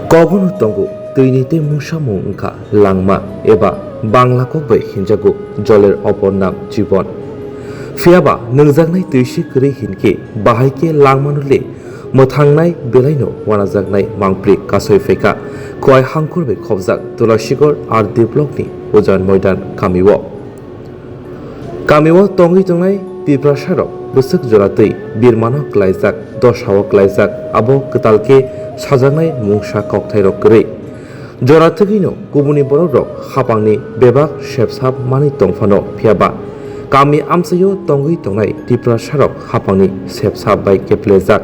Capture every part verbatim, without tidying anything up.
Kogono tongo, twini tei mungsamung wngkha langma eba Bangla kok bai hinjago joler opor nam jibon. Phiyaba nungjaknai twi se kwrwi hinkhe bahai khe langmano le mwthangnai belaino wanajaknai mangpri kasoi phaikha Khowai Hangkhor bai khobjak Tulasigor R D blockni Ujan Moidan kamio. Kamio tongwi tongnai Tiprasarok bwswk jora twi birmano klaijak, dosao klaijak, abo kwtal khe sajaknai mungsa kokthairok kwrwi. Jora thwgwino kubuni borokrok hapangni bebak sepsap manwi tongphano, phiyaba kami amchaio tongwi tongnai Tiprasarok hapangni sepsap bai keplejak.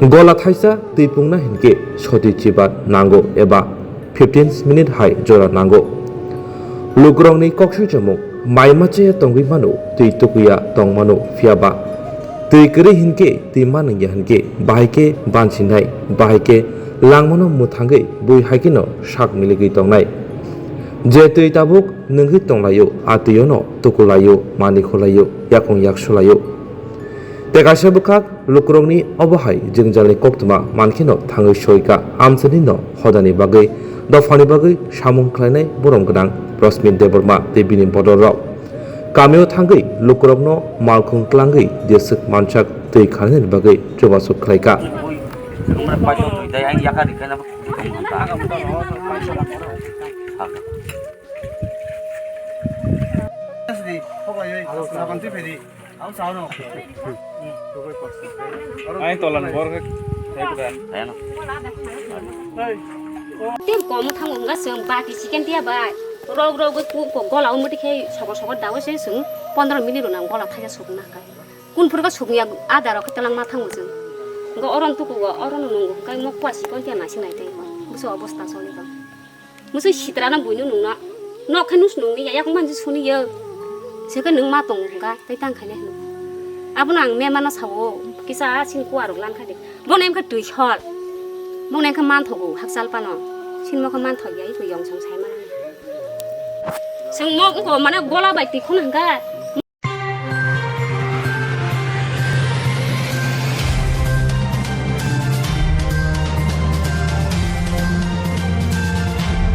Gola thaisa twi pungna hinkhe soti chiba nango eba fifteen minute hai jora nango. Lukurokni kok swijamung, mai machaya tongwi mano, twi tukuya tong mano, phiyaba twi kwrwi hinkhe twi ma nungya hinkhe bahai khe bansinai, bahai khe langmano mwthangwi bui hai kheno sak miligwi tongnai. Je twi tabuk nungwi tonglaio, a twiono tukulaio, mani khulaio, yakung yaksulaio. Tei kaisa bwkhak lukurokni obo hai jwngjalni koktwma mankheno thangwi soika, amchaini no hodani bagwi, dophani bagwi samung khlainai borom gwnang Prasmit Debbarma tei bini bodolrok. Kamio thangwi lukurokno malkhung tlangwi jeswk mansak twi khlainani bagwi chubachu khlaika. Ai tolan bor khe thai kuda. Tin kom thang unga seng bati chicken dia bai. Rog rog ku ko gola umti khe sokor sokor dawe se sung pondro minute rwnang gola thaja suk na kai. Kun phuru ka suk ya ada rok telang ma thang ujung. Go oron tu ku go oron nung kai mok pasi kon tia nasi nai tai. Buso obosta soli ko. Musu sitra na buino nungna. Nok khe nus nungni ya, yakung manji suni ya. Seke nung ma tong ka, tai tang khaine hino. Abono ang mema no sawo, kisa sin kuarok lan kha de. Bono em kha twi hol. Bono em kha man thogo, hakchal pano. Sin mo kha man thok ya, iko yong song sai mana. Seng mo ko mane gola bai twi khon hanga.